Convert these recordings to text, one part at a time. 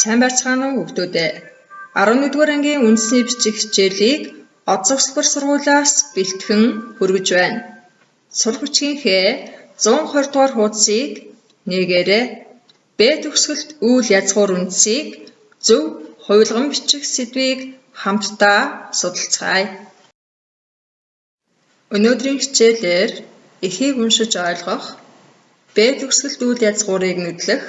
Сайн байцгаана уу хүүхдүүд ээ. 11-р ангийн үндэсний бичих хичээлийг Одзогсбор сургуулиас бэлтгэн хүргэж байна. Сурах бичгийнхээ 120 дугаар хуудсыг нээгээрэй. Б төгсгөлт үйл язгуур үндсийг зөв хувилган бичих сэдвийг хамтдаа судалцгаая. Өнөөдрийн хичээлээр эхийг уншиж ойлгох, Б төгсгөлт үйл язгуурыг нүдлэх,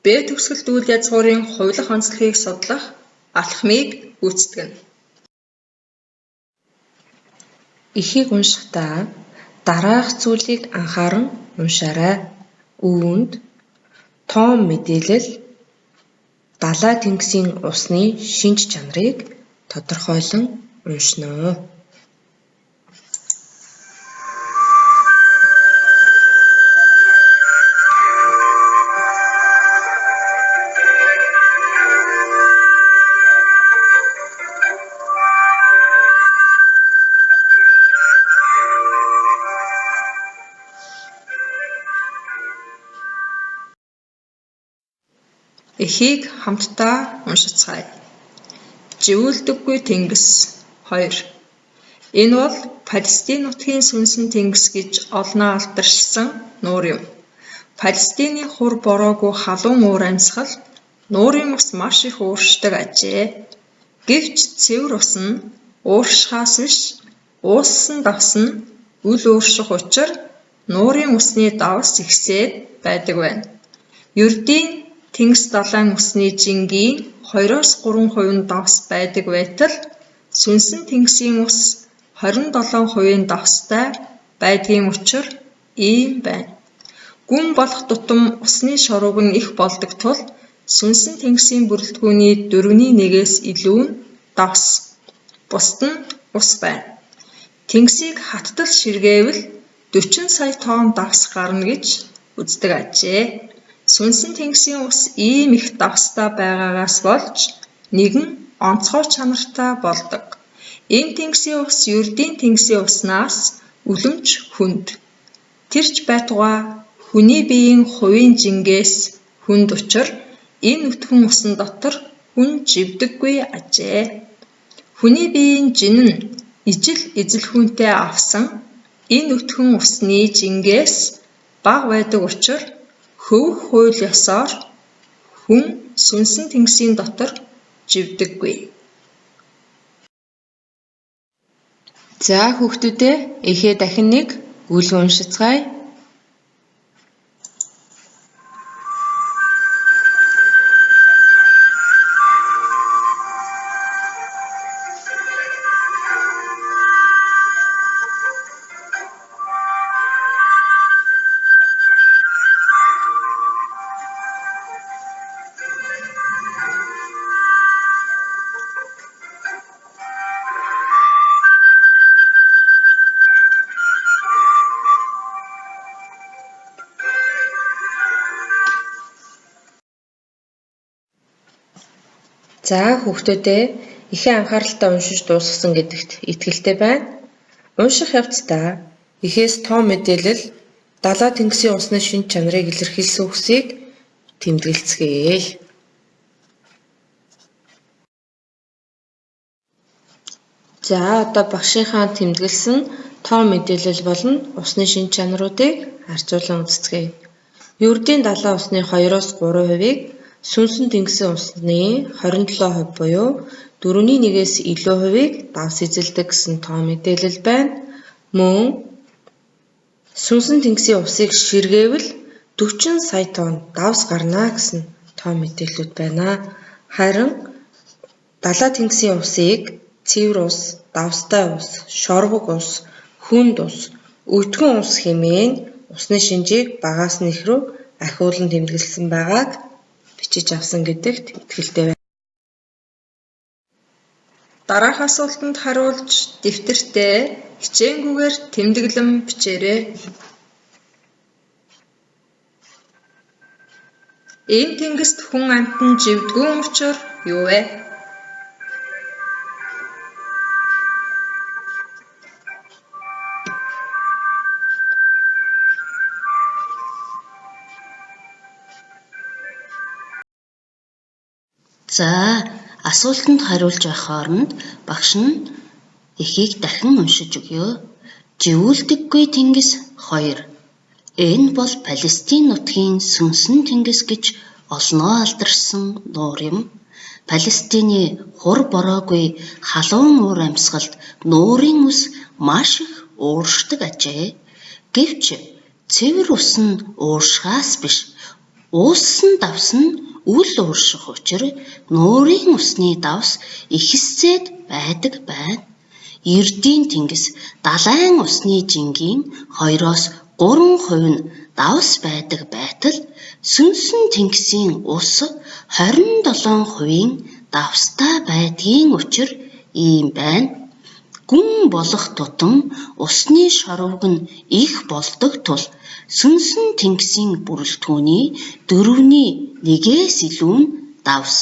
Б төгсгөлт үйл язгуурын хувилах онцлогийг судлах алхмыг гүйцэтгэнэ. Эхийг уншихдаа дараах зүйлийг анхааран уншаарай. Үүнд тоон мэдээлэл, далай тэнгисийн усны шинж чанарыг тодорхойлон уншина уу. Эхийг хамтдаа уншицгаая. Живүүлдэггүй тэнгис 2. Энэ бол Палестин нутгийн сүнсэн тэнгис гэж олноо алдаршсан нуур юм. Палестины хур бороогүй халуун уур амьсгалд нуурын ус маш их ууршдаг ажээ. Гэвч цэвэр ус нь ууршихаас биш, ууссан давс нь үл уурших учир нуурын усны давс ихсээд байдаг байна. Ердийн тэнгис далайн усны жингийн 2-оос 3% нь давс байдаг байтал сүнсэн тэнгисийн ус 27%-ийн давстай байдгийн учир ийм байна. Гүн болох тутам усны шорууг нь их болдог тул сүнсэн тэнгисийн бүрэлдэхүүний 1/4-ээс илүү нь давс, бусад нь ус байна. Тэнгисийг хаттал ширгээвэл 40 сая тонн давс гарна гэж үздэг ажээ. Сүнсэн тэнгисийн ус ийм их давстай байгаагаас болж нэгэн онцгой чанартай болдог. Энэ тэнгисийн ус ердийн тэнгисийн уснаас үлэмж хүнд. Тэр ч байтугай хүний биеийн хувийн жингээс хүнд учир энэ өтгөн усан дотор хүн живдэггүй ажээ. Хүний биеийн жин нь ижил эзэлхүүнтэй авсан энэ өтгөн усны жингээс бага байдаг учир хөвөх хууль ёсоор хүн сүнсэн тэнгисийн дотор живдэггүй. За хүүхдүүд ээ, эхээ дахин нэг өгүүлбэр уншицгаая. За хүүхдүүд ээ, ихээ анхааралтай уншиж дуусгасан гэдэгт итгэлтэй байна. Унших явцдаа эхээс тоо мэдээлэл, далай тэнгисийн усны шинж чанарыг илэрхийлсэн үгсийг тэмдэглэцгээе. За одоо багшийнхаа тэмдэглэсэн тоо мэдээлэл болон усны шинж чанаруудыг харьцуулан үздэцгээе. Ердийн далайн усны 2-оос 3%-ийг сүнсэн тэнгисийн усны 27% буюу 4-ний 1-ээс илүү хувийг давс эзэлдэг гэсэн тоо мэдээлэл байна. Мөн сүнсэн тэнгисийн усыг ширгээвэл 40 сая тонн давс гарна гэсэн тоо мэдээллүүд байна. Харин далай тэнгисийн усыг цэвэр ус, давстай ус, шорвог ус, хүнд ус, өтгөн ус хэмээн усны шинжийг багаас нь их рүү ахиулан тэмдэглэсэн байгааг бичиж авсан гэдэгт итгэлтэй байна. Дараах асуултанд хариулж дэвтэртээ хичээнгүйгээр тэмдэглэн бичээрэй. Энэ тэнгист хүн амьтан живдэггүй учир юу вэ? За, асуултанд хариулж байх хооронд багш нь эхийг дахин уншиж өгье. Живүүлдэггүй тэнгис 2. Энэ бол Палестин нутгийн сүнсэн тэнгис гэж олноо алдаршсан нуур юм. Палестины хур бороогүй халуун уур амьсгалд нуурын ус маш их ууршдаг ажээ. Гэвч цэвэр ус нь ууршихаас биш, ууссан давс нь үл уурших учир нуурын усны давс ихэссээд байдаг байна. Ердийн тэнгис далайн усны жингийн 2-оос 3% нь давс байдаг байтал сүнсэн тэнгисийн ус 27%-ийн давстай байдгийн учир ийм байна. Гүн болох тутам усны шорвог нь их болдог тул сүнсэн тэнгисийн бүрэлдэхүүний 1/4-ээс илүү нь давс,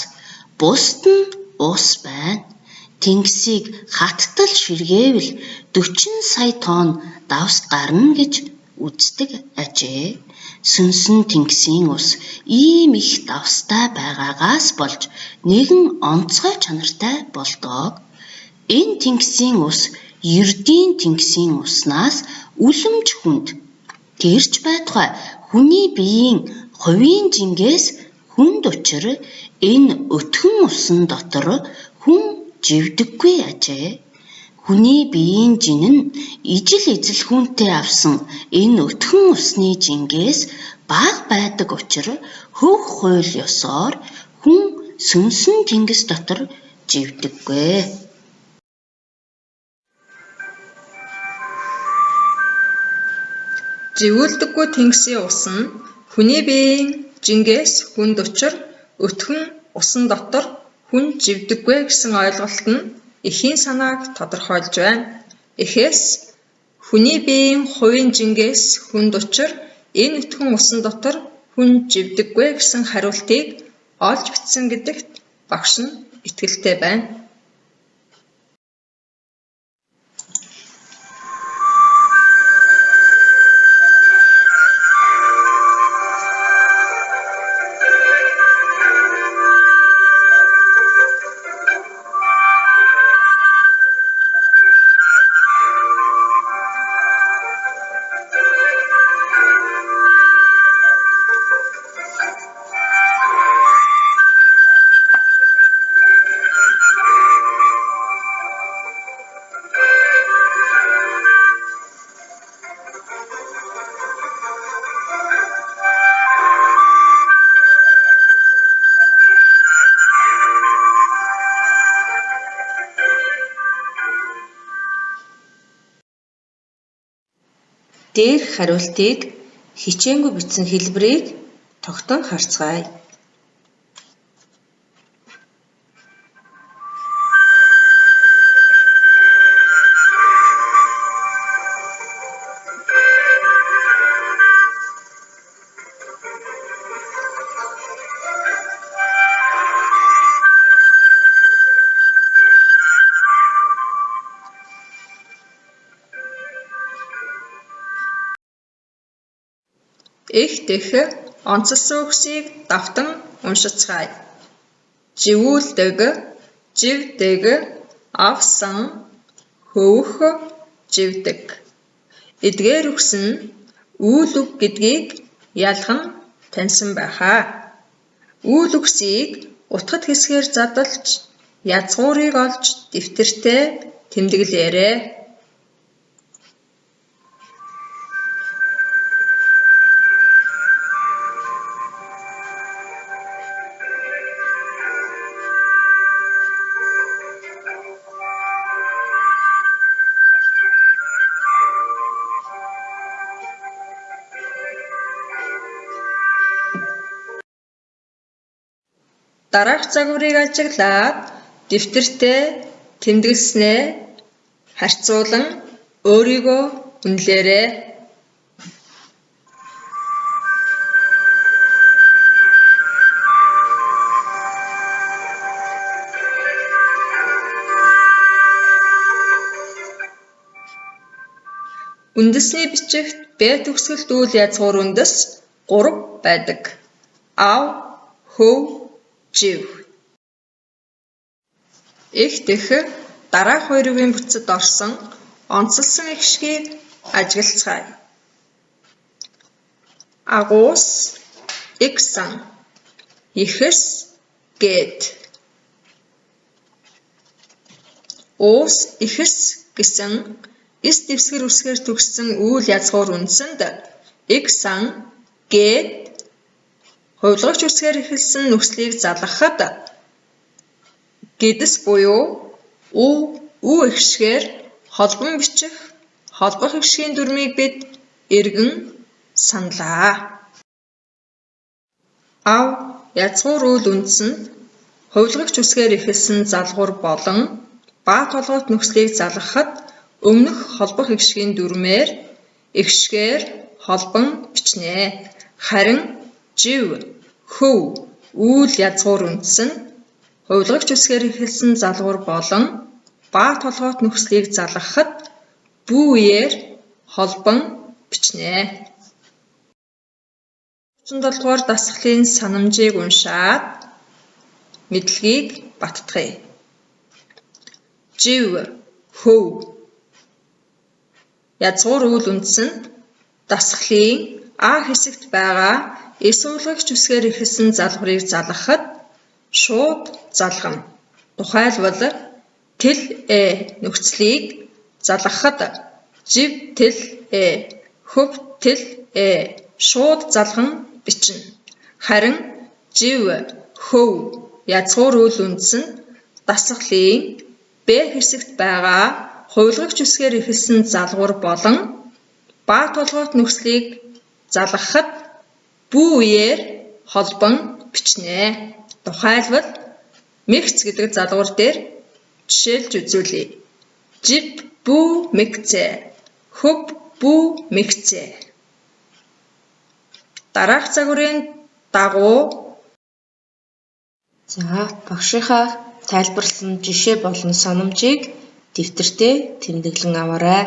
бусад нь ус байна. Тэнгисийг хаттал ширгээвэл 40 сая тонн давс гарна гэж үздэг ажээ. Сүнсэн тэнгисийн ус ийм их давстай байгаагаас болж нэгэн онцгой чанартай болдог. Энэ тэнгисийн ус ердийн тэнгисийн уснаас үлэмж хүнд. Тэр ч байтугай хүний биеийн хувийн жингээс хүнд учир энэ өтгөн усан дотор хүн живдэггүй ажээ. Хүний биеийн жин нь ижил эзэлхүүнтэй авсан энэ өтгөн усны жингээс бага байдаг учир хөх хууль ёсоор хүн сүнсэн тэнгис дотор живдэггүй. Живүүлдэггүй тэнгисийн ус нь хүний биеийн жингээс хүнд учир өтгөн усан дотор хүн живдэггүй гэсэн ойлголт нь эхийн санааг тодорхойлж байна. Эхээс хүний биеийн хувийн жингээс хүнд учир энэ өтгөн усан дотор хүн живдэггүй гэсэн хариултыг олж бичсэн гэдэгт багш нь итгэлтэй байна. Дээрх хариултыг хичээнгүй бичсэн хэлбэрийг тогтун харцгаая. Эх дэх онцолсон үгсийг давтан уншицгаая. Живүүлдэг, живдэг, авсан, хөвөх, живдэг. Эдгээр үгс нь үйл үг гэдгийг ялган таньсан байх аа. Үйл үгсийг утгат хэсгээр задалж, язгуурыг олж дэвтэртээ тэмдэглээрэй. Дараах загварыг ажиглаад дэвтэртээ тэмдэглэснээ харьцуулан өөрийгөө үнэлээрэй. Үндэсний бичигт Б төгсгөлт үйл язгуур үндэс 3 байдаг. Ав, хөв, жив. Эх дэх дараах хоёр үгийн бүтцэд орсон онцолсон эгшгийг ажиглацгаая. Агуус, эгсэн, ихэс, гээд. Уус, ихэс гэсэн эс дэвсгэр үсгээр төгссөн үйл язгуур үндсэнд эгсэн, гээд хувилгагч үсгээр эхэлсэн нүслийг залгахад гэдэс буюу у, ү эгшгээр холбон бичих холбох эгшгийн дүрмийг бид эргэн саналаа. Ав язгуур үйл үндсэнд хувилгагч үсгээр эхэлсэн залгуур болон ба толгойт нөхцөлийг залгахад өмнөх холбох эгшгийн дүрмээр эгшгээр холбон бичнэ. Харин жив, хөв, үйл язгуур үндс нь хувилгагч үсгээр эхэлсэн залгуур болон ба толгойт нөхцөлийг залгахад бүү үеэр холбон бичнэ. 37 дугаар дасгалын санамжийг уншаад мэдлэгийг баттгая. Жив, хөв, язгуур үйл үндс нь дасгалын А хэсэгт байгаа эс хувилгагч үсгээр эхэлсэн залгуурыг залгахад шууд залгана. Тухайлбал тэл э нөхцөлийг залгахад жив тэл э, хөв тэл э шууд залган бичнэ. Харин жив, хөв, язгуур үйл үндс нь дасгалын Б хэсэгт байгаа хувилгагч үсгээр эхэлсэн залгуур болон ба толгойт нөхцөлийг залгахад бүү үеэр холбон бичнэ. Тухайлбал мэгц гэдэг залгуур дээр жишээлж үзүүлье. Жив бүү мэгцээ, хөв бүү мэгцээ. Дараах загварын дагуу За, багшийнхаа тайлбарласан жишээ болон санамжийг дэвтэртээ тэмдэглэн аваарай.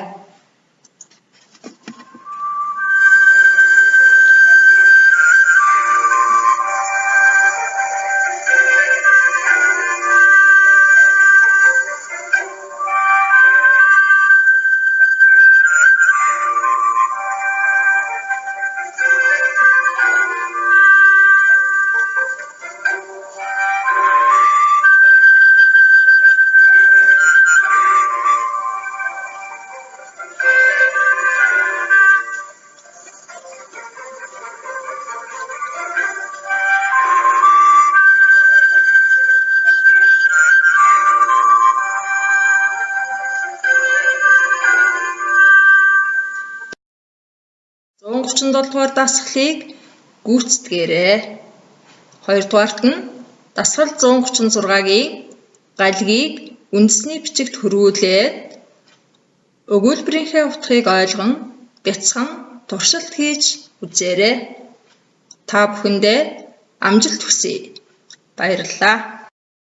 137 дугаар дасгалыг гүйцэтгээрэй. Хоёрдугаарт нь дасгал 136-гийн галгийг үндэсний бичигт хөрвүүлээд өгүүлбэрийнхээ утгыг ойлгон бяцхан туршилт хийж үзээрэй. Та бүхэндээ амжилт хүсье. Баярлалаа.